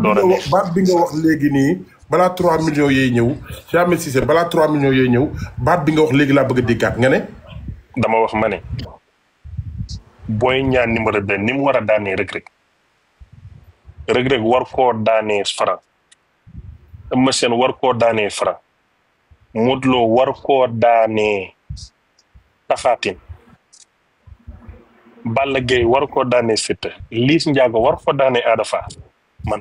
door a neex baat bi nga wax léegi nii balaa 3 millions yooyu ñëw Cheikh Ahmed Cissé balaa 3 millions yooyu ñëw baat bi nga wax léegi laa bëgg a déggaat nga ne. dama wax ma ne Boy Niang numéro 2 ni mu war a daanee Reug Reug war koo daanee Franc Eumeu Sène war koo daanee Franc Modou Lo war koo daanee Tapha Tine Balla Gaye war koo daanee Siteu Liss Ndiago war koo daanee Ada Fass man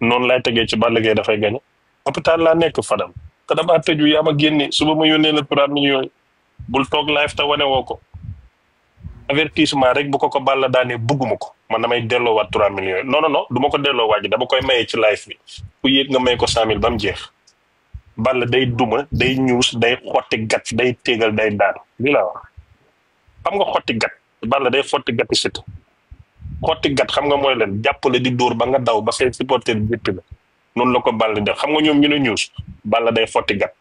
noonu lay tegee ci Balla Gaye dafay gañe hôpital laa nekk Fadam te damaa tëju yaa ma génne suba ma yónnee la 3 millions bul toog live te wane woo ko avertissement rek bu ko Balla daanee bugguma ko man damay delloowaat 3 millions non du ma ko delloo waaj dama koy mayee ci live bi ku yéeg nga may ko 100 000 ba mu jeex Balla day duma day ñuus day xotti gat day téegal day daan li la wax xam nga xotti gat Balla day xotti gat yi sit xotti gat xam nga mooy leen jàppale di dóor ba nga daw ba say supporter béppi la noonu la ko Balla def xam nga ñoom ñu ne ñuus Balla day xotti gat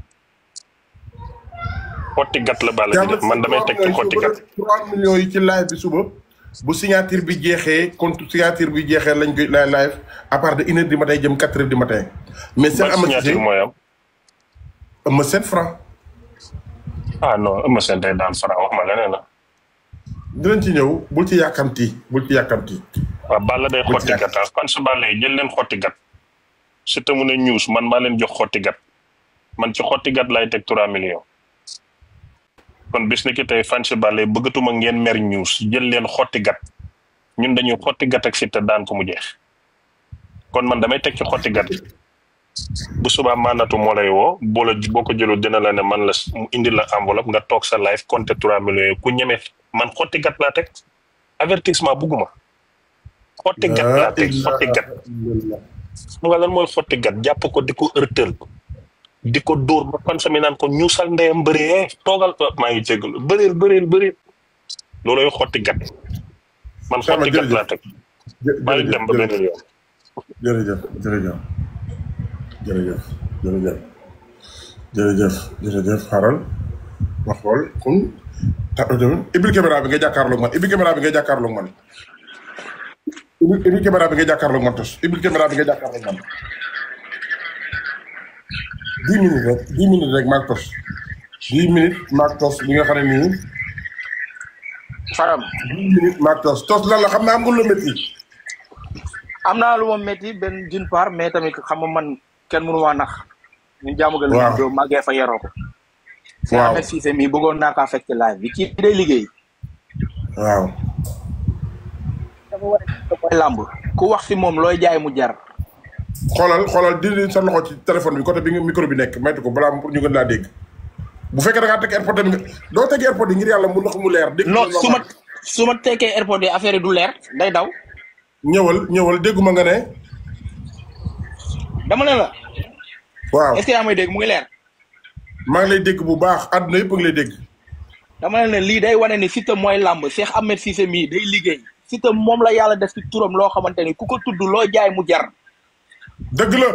xotti gat la Balla di def man damay teg ci xotti gat 3 millions yi ci live bi suba bu signature bi jeexee compte signature bi jeexee lañ koy live à part de 1 heure du matin jëm 4 heures du matin. mais seen signature mooy am. Eumeu Sène Franc. ah non Eumeu Sène day daan Franc wax ma leneen la. dinañ ci ñëw bul ci yàkkamti bul ci yàkkamti. waaw Balla day xotti gat fan su Balla yi jël leen xotti gat surtout mu ne news man maa leen jox xotti gat man ci xotti gat lay teg 3 millions. kon bis ni ki tey fan si Balla bëggatuma ngeen mer news jël leen xotti gat ñun dañuy xotti gat ak Siteu daan ko mu jeex kon man damay teg ci xotti gat bu subaa maanatu moo lay woo boo ko jëlu dina la ne man la mu indi la enveloppe nga toog sa live compter 3 millions ku ñeme man xotti gat laa teg avertissement bugguma xotti gat laa teg xotti gat nga lan mooy xotti gat jàpp ko di ko ërtël di ko dóor ba fan sami naan ko ñuusal ndeyam bëree toogal maa ngi jégalu bëreel looloy xotti gat man xotti gat laa teg maa ngi dem ba benn yoon jërëjëf xaaral ma xool kon ibil caméra bi nga jàkkaarloog man ibil caméra bi nga jàkkaarloog man ibil caméra bi nga jàkkaarloog man tos ibil caméra bi nga jàkkaarloog man 10 minutes rek maag tos 10 minutes maag tos li nga xam ne nii Faram 10 minutes maag tos lan la xam naa am nga lu métti am naa lu ma métti benn d'une part mais tamit xam nga man kenn mënu maa nax ñun jaamu gën a doo màggee fa yeroo ko Cheikh Ahmed Cissé mii bëggoon naa kaa fekk live bi kii day liggéey waaw dafa war a mooy làmb ku wax si moom looy jaay mu jar xoolal di sa loxo ci téléphone bi côté bi micro bi nekk maytu ko balaa pour ñu gën laa dégg bu fekkee da ngaa teg airpod bi doo teg airpod yi ngir yàlla mu ndox mu leer dégg non su ma tekkee airpod yi affaire yi du leer day daw ñëwal dégguma nga ne dama ne la waaw est-ce que yaa may dégg mu ngi leer maa ngi lay dégg bu baax àdduna yëpp a ngi lay dégg dama ne lii day wane ni Siteu mooy làmb Cheikh Ahmed Cissé mii day liggéey Siteu moom la yàlla def ci turam loo xamante ni ku ko tudd loo jaay mu jar dëgg la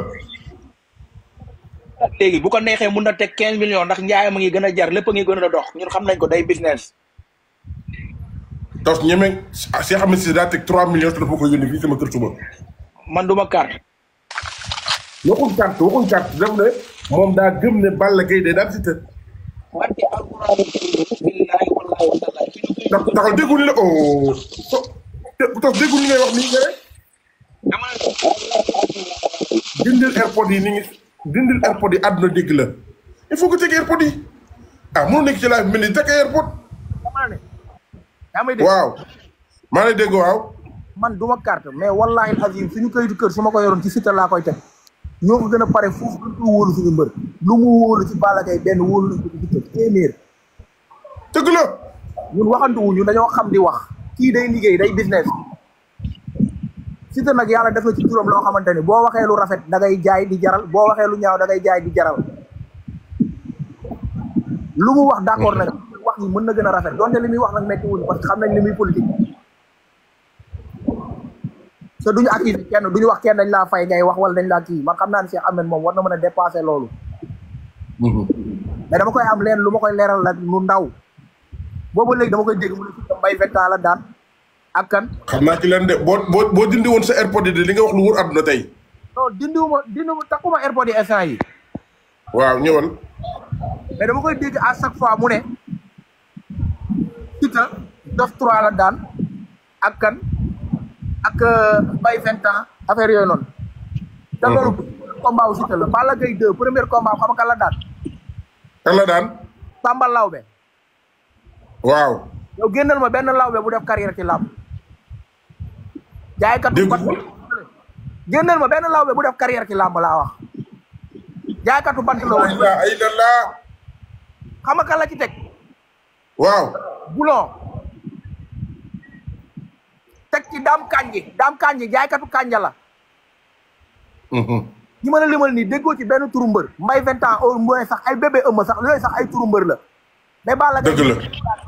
léegi bu ko neexee mun na teg 15 millions ndax njaayam a ngi gën a jar lépp a ngi gën a dox ñun xam nañ ko day business tos ñeme Cheikh Ahmed Cissé daa teg 3 millions te dafa ko yónni fii sama kër suba man duma carte waxuñ carte def ne moom daa gëm ne Balla Gaye day daan Siteu wante alquran billahi wallahi wa taala taxal déggu ni la tos déggu ni ngay wax nii nga dindil airpod yi ni ngi dindil airpod yi àdduna dégg la il faut que teg airpod yi mënu nekk ci live bi mel ni teg airpod waaw maa lay dégg waaw man duma carte mais wallahi azim suñu kayitu kër su ma ko yoroon ci Siteu laa koy teg ñoo ko gën a pare foofu gën ko wóolu suñu mbër lu mu wóolu ci Balla Gaye benn wóolu nañ ko ci Siteu téeméer dëgg la ñun waxantuwuñu dañoo xam di wax kii day liggéey day business Siteu nag yàlla def na ci turam loo xamante ni boo waxee lu rafet da ngay jaay di jaral boo waxee lu ñaaw da ngay jaay di jaral lu mu wax d'accord nag wax yi mën na gën a rafet donte li muy wax nag metti wuñu parce que xam nañ li muy politique te duñu activé kenn duñu wax kenn dañ laa fay ngay wax wala dañ laa kii man xam naa ne Cheikh Ahmed moom war na mën a dépasser loolu mais dama koy am leen lu ma koy leeral la lu ndaw boobu léegi dama koy dégg mu ne Siteu mbay 20 ans la daan ak kan xam naa ci leen de boo dindi woon sa airpod yi de li nga wax lu wóor àdduna tey non dindiwuma takkuma airport yi instant yi. waaw ñëwal. mais dama koy dégg à chaque fois mu ne. Siteu dof 3 la daan ak kan ak bay 20 ans affaire yooyu noonu. te loolu combat wu Siteu la Balla Gaye 2 premier combat xam nga kan la daan. kan la daan. Samba Lawbe. waaw. yow génnal ma benn lawbe bu def carrière ci làmb. jaaykatu bant génnal ma benn lawbe bu def carrière ci làmb laa wax. jaaykatu bant la woon. ay la xam nga kan la ci teg. waaw. Boulon. teg ci daam kanji jaaykatu kanja la. ñi ma la limal nii déggoo ci benn turu mbër. mbay 20 ans au moins sax ay bébé ëmma sax yooyu sax ay turu mbër la. mais Balla Gaye dëgg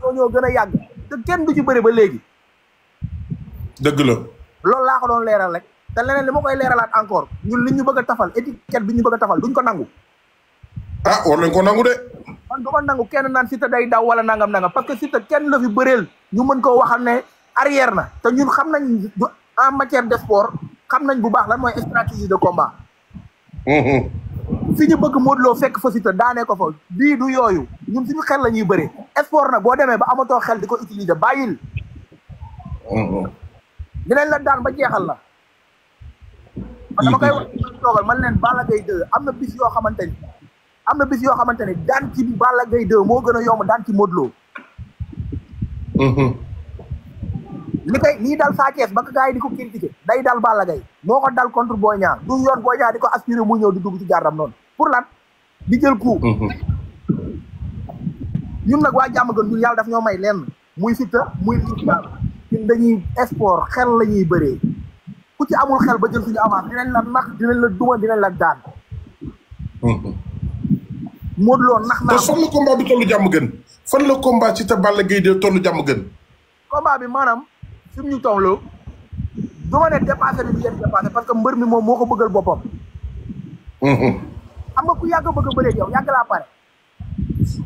la ñoo gën a yàgg te kenn du ci bëri ba léegi. dëgg la. loolu laa ko doon leeral rek te leneen li ma koy leeralaat encore ñun li ñu bëgg a tafal étiquette bi ñu bëgg a tafal duñ ko nangu. ah war nañ ko nangu de. man du ma nangu kenn naan Siteu day daw wala nangam parce que Siteu kenn la fi bëreel ñu mën koo waxal ne arrière na te ñun xam nañ en matière de sport xam nañ bu baax lan mooy stratégie de combat. fi ñu bëgg Modou Lo fekk fa Siteu daanee ko fa bii du yooyu ñun suñu xel la ñuy bëree sport nag boo demee ba amatoo xel di ko utiliser bàyyil. dinañ la daan ba jeexal la. man dama koy wax toogal man leen Balla Gaye 2 am na bis yoo xamante ni daan ci Balla Gaye 2 moo gën a yomb daan ci Modou Lo. lii dal Sa Thiès ba gars yi di ko critiquer day dal Balla Gaye moo ko dal contre Boy Niang du yoon Boy Niang di ko aspirer mu ñëw di dugg ci gardam noonu pour lan di jël coup. ñun nag waa jàmm gën ñun yàlla daf ñoo may lenn muy Siteu muy ñun dañuy sport xel la ñuy bëree ku ci amul xel ba jël suñu avance dinañ la nax dinañ la duma dinañ la daan. Modou Lo nax naa te fan la combat bi tollu jàmm gën fan la combat Siteu Balla Gaye de tollu jàmm gën. combat bi maanaam fi mu ñu tolloo du ma ne dépassé nañu yéen dépassé parce que mbër mi moom moo ko bëggal boppam. xam nga ku yàgg bëgg a bëree yow yàgg laa pare.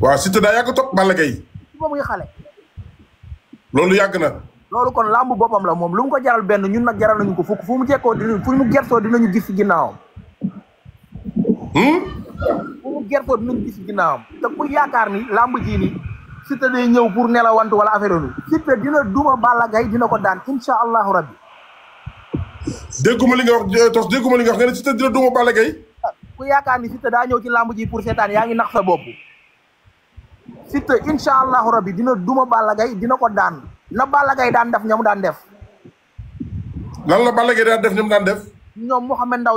waaw Siteu daa yàgg topp Balla Gaye. ci moom muy xale. loolu yàgg na. loolu kon làmb boppam la moom lu mu ko jaral benn ñun nag jaral nañu ko fukk fu mu jekkoo fu mu gertoo dinañu gis ci ginnaawam. fu mu gertoo dinañu gis ci ginnaawam te ku yaakaar ni làmb jii nii Siteu day ñëw pour nelawantu wala affaire yooyu Siteu dina duma Balla Gaye dina ko daan insha allahu rabbi. dégguma li nga wax tos dégguma li nga wax nga ne Siteu dina duma Balla Gaye. ku yaakaar ni Siteu daa ñëw ci làmb ji pour seetaan yaa ngi nax sa bopp. Siteu insha allahu rabbi dina duma Balla Gaye dina ko daan na Balla Gaye daan def ñoom daan def. lan la Balla Gaye daan def ñoom daan def. ñoom Mouhamed Ndaw